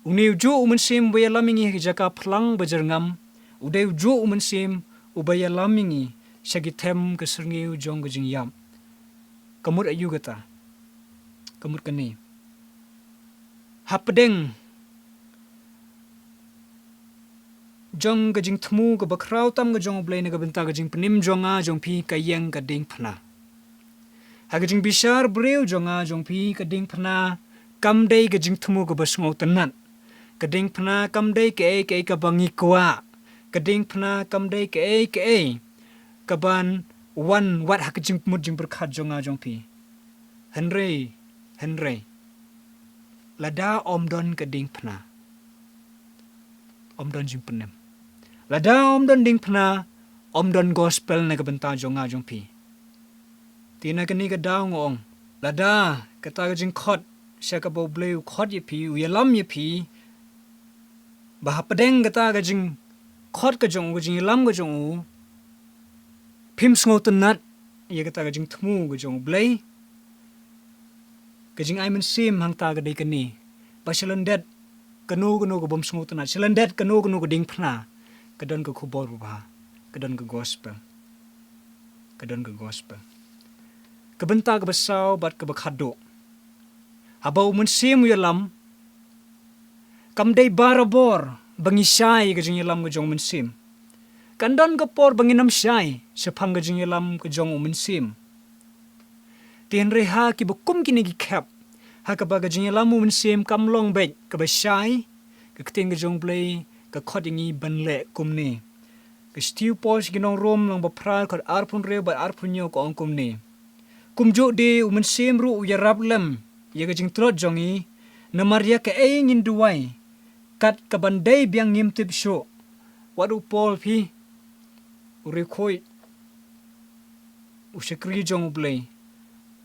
Une u juh u Mynsiem uba ïalam ïa ngi ha ki jaka phlang ba jyrngam, u dei u juh u Mynsiem uba ïalam ïa ngi sha ki them ka syrngiew jong ka jingïap. Ka mut aïu kata? Ka mut kane: Hapdeng jong ka jingthmu kaba khraw tam ka jong u Blei na ka bynta ka jingpynim jong nga jong phi, ka ïeng ka diengphna. Ha ka jingbishar briew jong nga jong phi, ka diengphna kam dei ka jingthmu kaba sngewtynnat. Ka diengphna kam dei kaei kaei kaba ngi kwah. Ka diengphna kam dei kaei kaei kaban wan wat ha ka jingmut jingpyrkhat jong nga jong phi. Hynrei, hynrei, lada ym don ka diengphna, ym don jingpynim. Lada ym don diengphna, ym don gospel na ka bynta jong nga jong phi. Te na kane ka daw nga ong, lada kata ka jingkhot sha kaba u Blei u khot ïa phi, u ïalam ïa phi, ba hapdeng kata ka jingkhot ka jong u, ka jingïalam ka jong u, phim sngewtynnat ïa kata ka jingthmu ka jong u Blei, ka jingai mynsiem hangta ka dei kane, ba shalyndet kano kano ka bym sngewtynnat, shalyndet kano kano ka diengphna, ka don ka khubor babha, ka don ka gospel, ka don ka gospel. Ka bynta kaba saw bad kaba khatduh, haba u Mynsiem u ïalam, kam dei barabor ba ngi shai ka jingïalam ka jong u Mynsiem. Kan don ka por ba ngin ym shai shaphang ka jingïalam ka jong u Mynsiem. Te hynrei ha kiba kum kine ki khep, ha kaba ka jingïalam u Mynsiem kam long beit kaba shai, ka ktien ka jong u Blei ka khot ïa ngi ban leh kumne. Ka shithi u Paul sha ki nong Rom, lynnong ba phra, dkhot arphew hynriew bad arphew hynñiew, ka ong kumne: Kumjuh de u Mynsiem ruh u ïarap lem ïa ka jingtlot jong ngi, namar ïa kaei ngin duwai kat kaban dei biang ngim tip shuh. Wat u Paul phi, u riewkhuid, u shakri jong u Blei,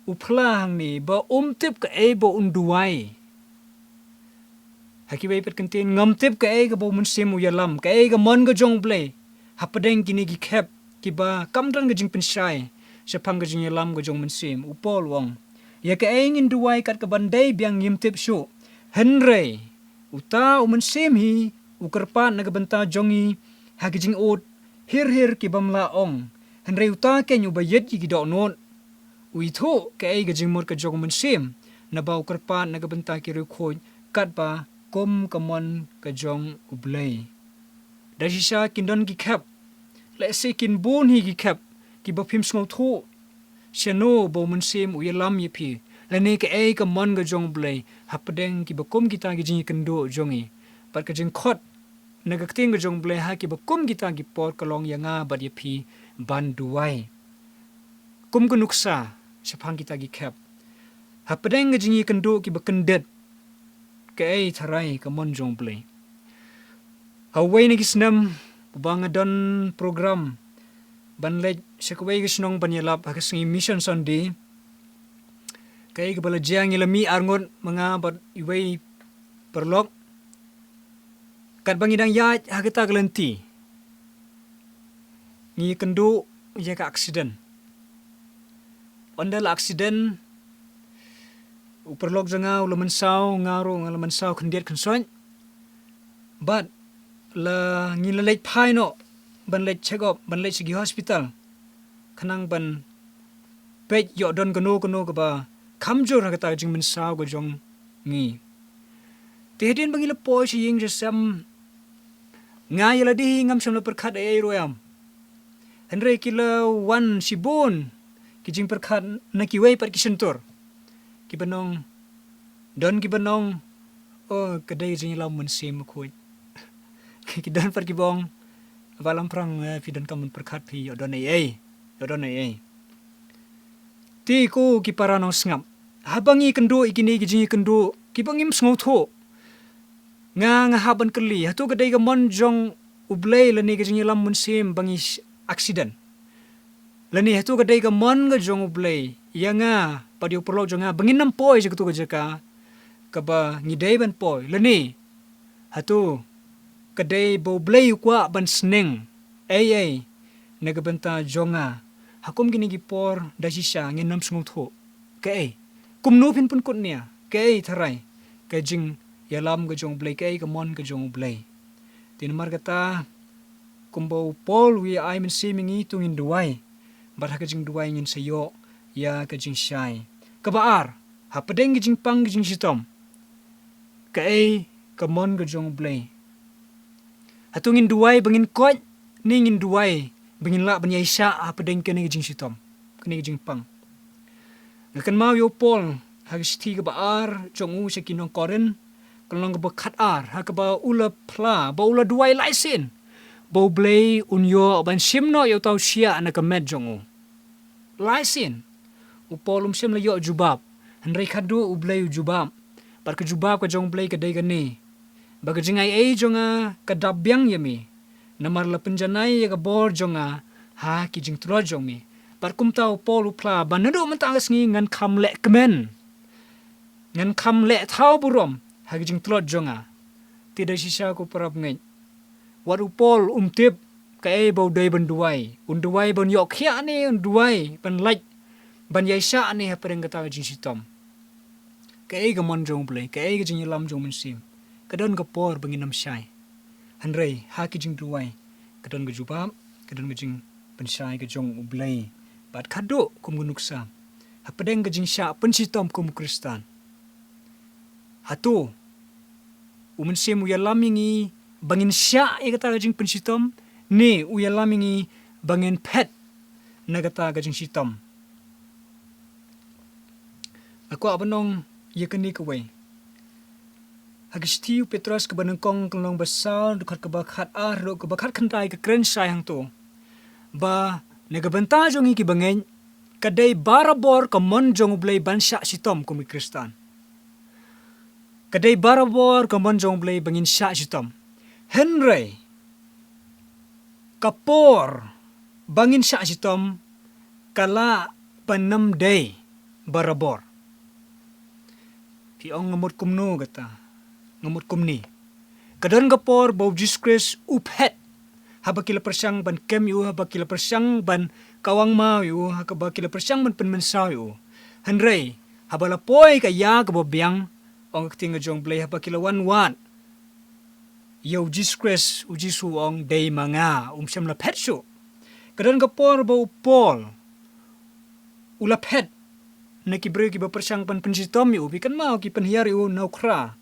u phla hangne ba um tip kaei ba un duwai. Ha kiwei pat kyntien, ngam tip kaei kaba u Mynsiem u ïalam, kaei ka mon ka jong u Blei hapdeng kine ki khep kiba kam don ka jingpynshai shaphang ka jingïalam ka jong u Mynsiem. U Paul u ong, ïa kaei ngin duwai kat kaban dei biang ngim tip shuh. Hynrei uta u Mynsiem hi u kyrpad na ka bynta jong ngi ha ki jingud hir hir ki bym lah ong. Hynrei uta keiñ uba ïeit ïa ki dohnud u ithuh kaei ka jingmut ka jong u Mynsiem, naba u kyrpad na ka bynta ki riewkhuid katba kum ka mon ka jong u Blei. Da shisha kin don ki khep, lehse kin bun hi ki khep kiba phim sngewthuh shano ba u Mynsiem u ïalam ïa phi, lane kaei ka mon ka jong u Blei hapdeng kiba kum kita ki jingïakynduh jong ngi. Bad ka jingkhot na ka ktien ka jong u Blei ha kiba kum kita ki por ka long ïa nga bad ïa phi ban duwai. Kum ka nuksa shaphang kita ki khep, hapdeng ka jingïakynduh kiba kyndit, kaei tharai ka mon jong u Blei? Ha uwei na ki snem, uba nga don program ban leit sha kawei ka shnong ban ïalap ha ka sngi Mission Sunday, kaei kaba la jia, ngi la mih arngut, ma nga bad iwei paralok. Katba ngi dang ïaid ha kata ka lynti, ngi ïakynduh ïa ka accident. Ynda la accident, u paralok jong nga u la mynsaw, nga ruh nga la mynsaw khyndiat khynsoit. Bad la, ngi la leit phai noh ban leit check up, ban leit sha ki hospital, khnang ban peit ïoh don kano kano kaba kham jur ha kata ka jingmynsaw ka jong ngi. Te hadien ba ngi la poi sha ïing sha sem, Nga ïa lade hi ngam shym la pyrkhat ei ei ruh ïam. Hynrei ki la wan shibun ki jingpyrkhat na kiwei pat ki shyntur. Ki ban ong, don ki ban ong, oh, ka dei ka jingïalam mynsiem khuid. Ki don pat ki ba ong, ba Lamphrang, eh, phi donkam ban pyrkhat phi ïoh don ei ei, ïoh don ei ei. Te ko ki para nongsngap, haba ngi kynduh ïa kine ki jingïakynduh ki ba ngim sngewthuh, nga, nga hap ban kylli, hato ka dei ka mon jong U Blei lane ka jingïalam mynsiem ba ngi sh-, accident? Lane hato ka dei ka mon ka jong U Blei ïa nga bad ïa u paralok jong nga ba ngin ym poi sha kato ka jaka kaba ngi dei ban poi? Lane hato ka dei ba U Blei u kwah ban sneng ei ei na ka bynta jong nga ha kum kine ki por da shisha ngin ym sngewthuh? Kaei, kumno phin pynkut nia? Kaei tharai ka jingïalam ka jong U Blei, kaei ka mon ka jong U Blei? Te namar kata, kumba u Paul u ïa ai mynsiem ïa ngi, to ngin duwai, bad ha ka jingduwai ngin sa ïoh ïa ka jingshai. Kaba ar, hapdeng ka jingpang ka jingshitom, kaei ka mon ka jong U Blei? Hato ngin duwai ba ngin koit, ne ngin duwai ba ngin lah ban ïaishah hapdeng kane ka jingshitom, kane ka jingpang? Nga kynmaw ïa u Paul ha ka shithi kaba ar jong u sha ki nong Korinth, ka lynnong kaba khatar, ha kaba u la phla ba u la duwai lai sien ba U Blei un ïoh ban shim noh ïa uta u shiah na ka met jong u. Lai sien u Paul um shym la ïoh jubab, hynrei khadduh U Blei u jubab. Bad ka jubab ka jong U Blei ka dei kane, ba ka jingai ei jong nga ka dap biang ïa me, namar la pynjanai ïa ka bor jong nga ha ki jingtlot jong me. Bad kumta u Paul u phla ba naduh mynta ka sngi ngan kham leh kmen, ngan kham leh thaw burom ha ki jingtlot jong nga. Te da shisha ko para bangeit, wat u Paul um tip kaei ba u dei ban duwai. Un duwai ban ïoh khiah ne un duwai ban lait, ban ïaishah ne hapdeng kata ka jingshitom? Kaei ka mon jong U Blei, kaei ka jingïalam jong U Mynsiem? Ka don ka por ba ngin ym shai, hynrei ha ki jingduwai ka don ka jubab, ka don ka jingpynshai ka jong U Blei. Bad khadduh kum ka nuksa, hapdeng ka jingshah pynshitom kum u Khristan, hato U Mynsiem u ïalam ïa ngi ba ngin shah ïa kata ka jingpynshitom, ne u ïalam ïa ngi ba ngin phet na kata ka jingshitom? Nga kwah ban ong ïa kane kawei. Ha ka shithi u Petros kaba nyngkong, ka lynnong ba saw, dkhot kaba khatar haduh kaba khatkhyndai ka kren shai hangto, ba na ka bynta jong ngi ki bangeit, ka dei barabor ka mon jong U Blei ban shah shitom kum ki Khristan. Ka dei barabor ka mon jong U Blei ba ngin shah shitom. Hynrei ka por ba ngin shah shitom ka lah ban ym dei barabor. Phi ong nga mut kumno kata, nga mut kumne? Ka don ka por ba u Jisu Khrist u phet, haba ki la pyrshang ban kem ïa u, haba ki la pyrshang ban kawang maw ïa u, haba ki la pyrshang ban pynmynsaw ïa u. Hynrei haba la poi ka ïa kaba biang, ong ka ktien ka jong U Blei, haba ki la wan wad ïa u Jisu Khrist, u Jisu u ong, dei ma nga, um shym la phet shuh. Ka don ka por ba u Paul u la phet na ki briew kiba pyrshang ban pynshitom ïa u, phi kynmaw, ki pynhiar ïa u na u khra.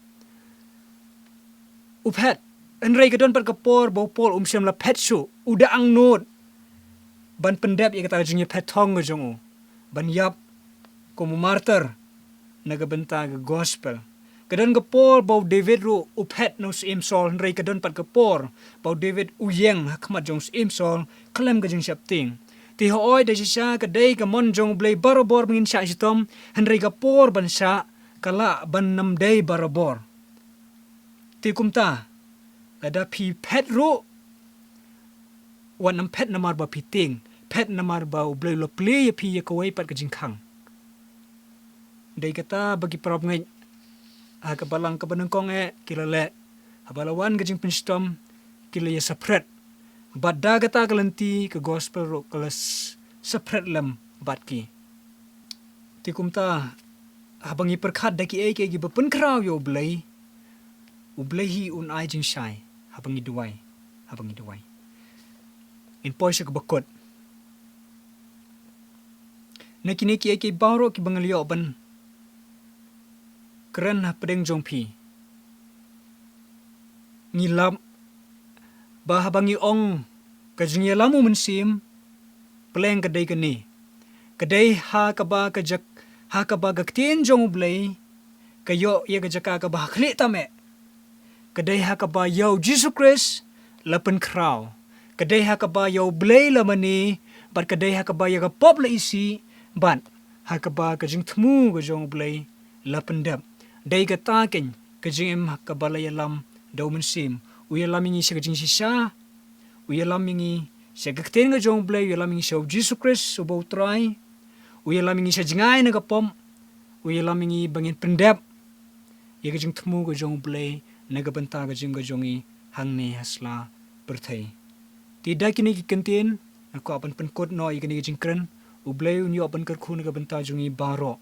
U phet. Hynrei ka don pat ka por ba u Paul um shym la phet shuh, u da angnud ban pyndep ïa kata ka jingïaphet thong ka jong u, ban ïap kum u martyr na ka bynta ka gospel. Ka don ka por ba u David ruh u phet na u Syiem Saul, hynrei ka don pat ka por ba u David u ïeng ha khmat jong u Syiem Saul khlem ka jingsheptieng. Te hooid, da shisha ka dei ka mon jong U Blei barabor ba ngin shah shitom, hynrei ka por ban shah ka lah ban ym dei barabor. Te kumta, lada phi phet ruh, wat nym phet namar ba phi tieng, phet namar ba U Blei u la plie ïa phi ïa kawei pat ka jingkhang. Dei kata ba ki para bangeit ha ka balang kaba nyngkong eh ki la leh, haba la wan ka jingpynshitom ki la ïa saphriang. Bad da kata ka lynti ka gospel ruh ka la s-, saphriang lem bad ki. Te kumta, haba ngi pyrkhat da kiei kiei kiba pynkhraw ïa U Blei, U Blei hi un ai jingshai haba ngi duwai, haba ngi duwai. Ngin poi sha kaba kut. Na kine kiei kiei baroh kiba nga la ïoh ban kren hapdeng jong phi, ngi lap ba haba ngi ong ka jingïalam u Mynsiem, pleng ka dei kane. Ka dei ha kaba ka jak, ha kaba ka ktien jong U Blei ka ïoh ïa ka jaka kaba ha khlieh tam eh. Ka dei ha kaba ïa U Jisu Khrist la pynkhraw. Ka dei ha kaba ïa U Blei la mane, bad ka dei ha kaba ïa ka pop la isih, bad ha kaba ka jingthmu ka jong U Blei la pyndep. Dei kata keiñ ka jingim ha kaba la ïalam da u Mynsiem. U ïalam ïa ngi sha ka jingshisha. U ïalam ïa ngi sha ka ktien ka jong U Blei, u ïalam ïa ngi sha U Jisu Khrist uba U Trai. U ïalam ïa ngi sha jngai na ka pop. U ïalam ïa ngi ba ngin pyndep ïa ka jingthmu ka jong U Blei na ka bynta ka jingim ka jong ngi hangne ha sla pyrthei. Te da kine ki kyntien, nga kwah ban pynkut noh ïa kane ka jingkren. U Blei un ïoh ban kyrkhu na ka bynta jong ngi baroh.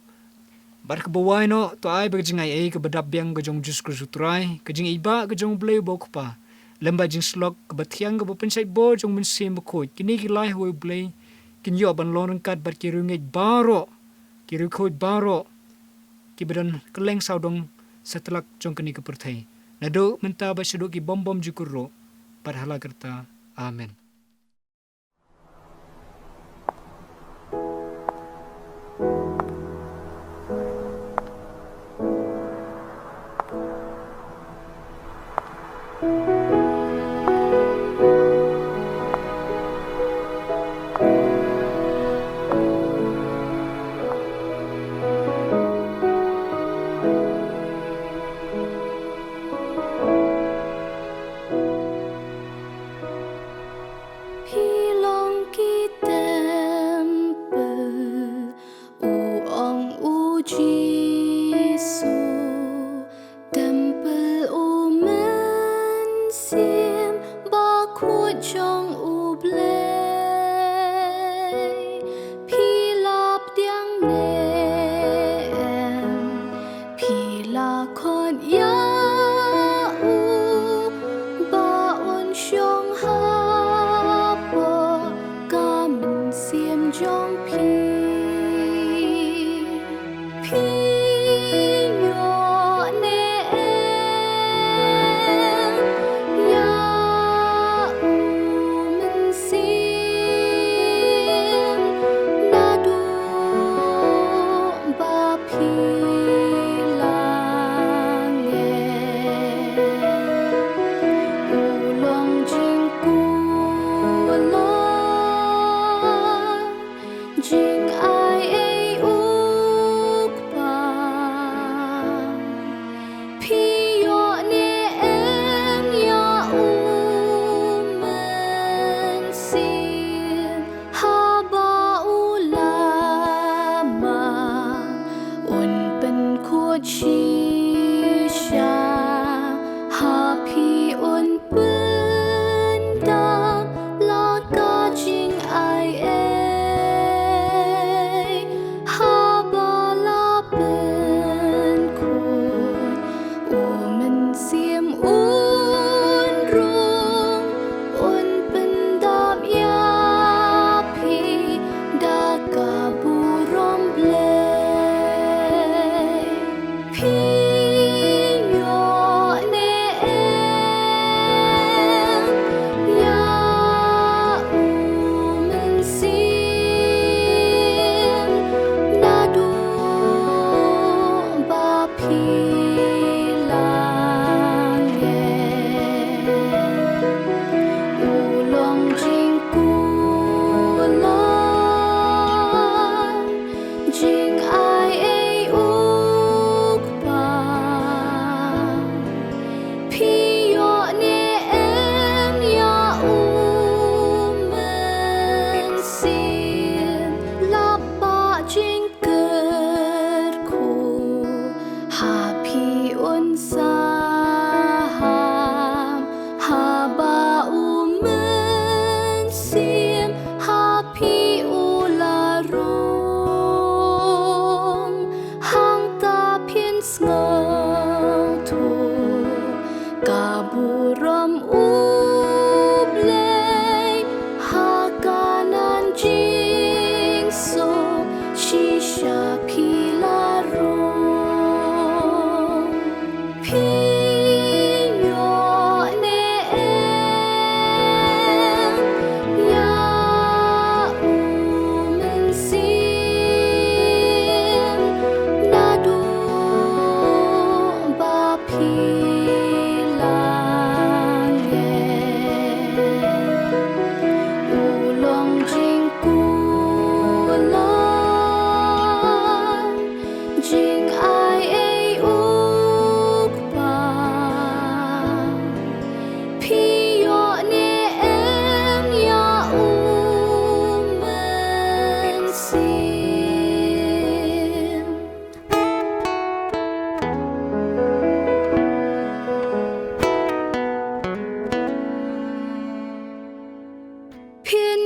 Bad kaba wai noh, to ai ba ka jingaiei kaba dap biang ka jong U Jisu Khrist U Trai, ka jingïeit ka jong U Blei uba U Kpa, lem bad ka jingsyllok kaba thiang kaba pynshait bor jong U Mynsiem Bakhuid, kine ki lai ha uwei U Blei kin ïoh ban long ryngkat bad ki riewngeit baroh, ki riewkhuid baroh kiba don kylleng sawdong satlak jong kane ka pyrthei, naduh mynta bad shaduh ki bym bymjukut ruh, bad hala karta. Amen. Phi long ki templ, u ong U Jisu, templ U Mynsiem Bakhuid jong U Blei. Phi la pdiang ne em? Phi la khot ïa u ba un shong hapoh ka mynsiem jong phi? Phi ïoh ne em ïa U Mynsiem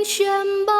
shem